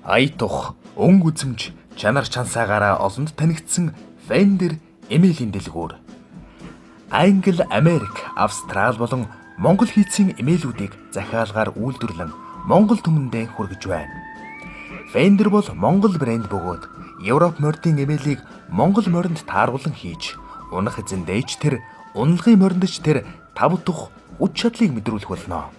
Ая тух, өнгө үзэмж, чанар чансаагаараа олонд танигдсан Fender эмээлийн дэлгүүр. Англи, Америк, Австрал болон Монгол хийцийн эмээлүүдийг захиалгаар үйлдвэрлэн Монгол түмэндээ хүргэж байна. Fender бол Монгол брэнд бөгөөд Европ морьдын эмээлийг Монгол моринд тааруулан хийж, унах эзэндээ ч тэр, уналгын моринд ч тэр тав тух хүч чадлыг мэдрүүлэх болно.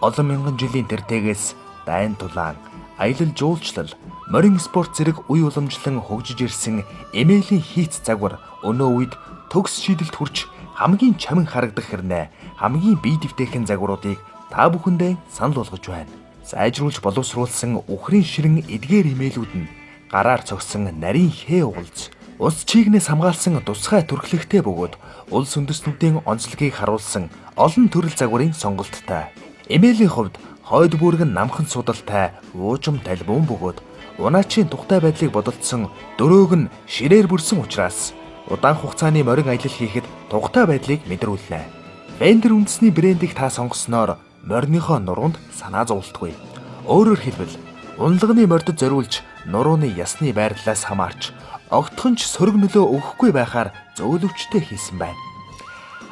Олон мянган жилийн тэртегээс дайн тулаан, аялал жуулчлал, морин спорт зэрэг үе уламжлан хөгжиж ирсэн эмээлийн хийц загвар өнөө үед төгс шийдэлд хүрч хамгийн чамин харагдах хэрнээ хамгийн бие дэвтэйхэн загваруудыг та бүхэндээ санал болгож байна. Сайжруулж боловсруулсан үхрийн ширэн эдгээр эмээлүүд нь гараар цогсон нарийн хээ угалц, улс чийгнээс хамгаалсан тусгай төрхлөгтэй бөгөөд улс үндэстнүүдийн онцлогийг харуулсан олон төрөл загварын сонголттой. Эмээлийн хувьд хойд бүрэг нь намхан судалтай уужим талбуун бөгөөд унаачийн тухтай байдлыг бодолцсон дөрөөг нь ширээр бүрсэн учраас удаан хугацааны морин аялал хийхэд тухтай байдлыг мэдрүүлнэ. Fender үндэсний брендийг та сонгосноор мориныхоо нуруунд санаа зоволтгүй. Өөрөөр хэлбэл, уналганы морьдод зориулж нурууны ясны байрлалаас хамаарч огтхон ч сөрөг нөлөө өгөхгүй байхаар зөвлөвчтэй хийсэн байна.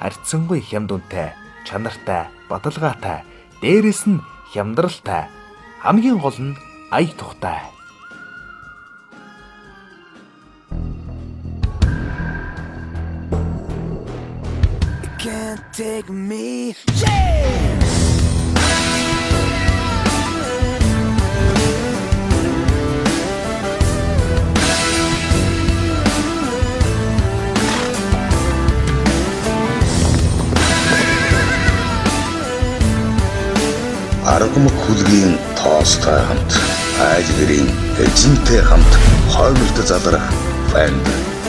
Харьцангуй хямд үнэтэй, чанартай, баталгаатай, дээрээс нь хямдралтай, хамгийн гол нь ая тухтай. Can't take me. Yeah! Аргамаг хүлгийн тоостой хамт, айл гэрийн эзэнтэй хамт хойморт залрах Fender.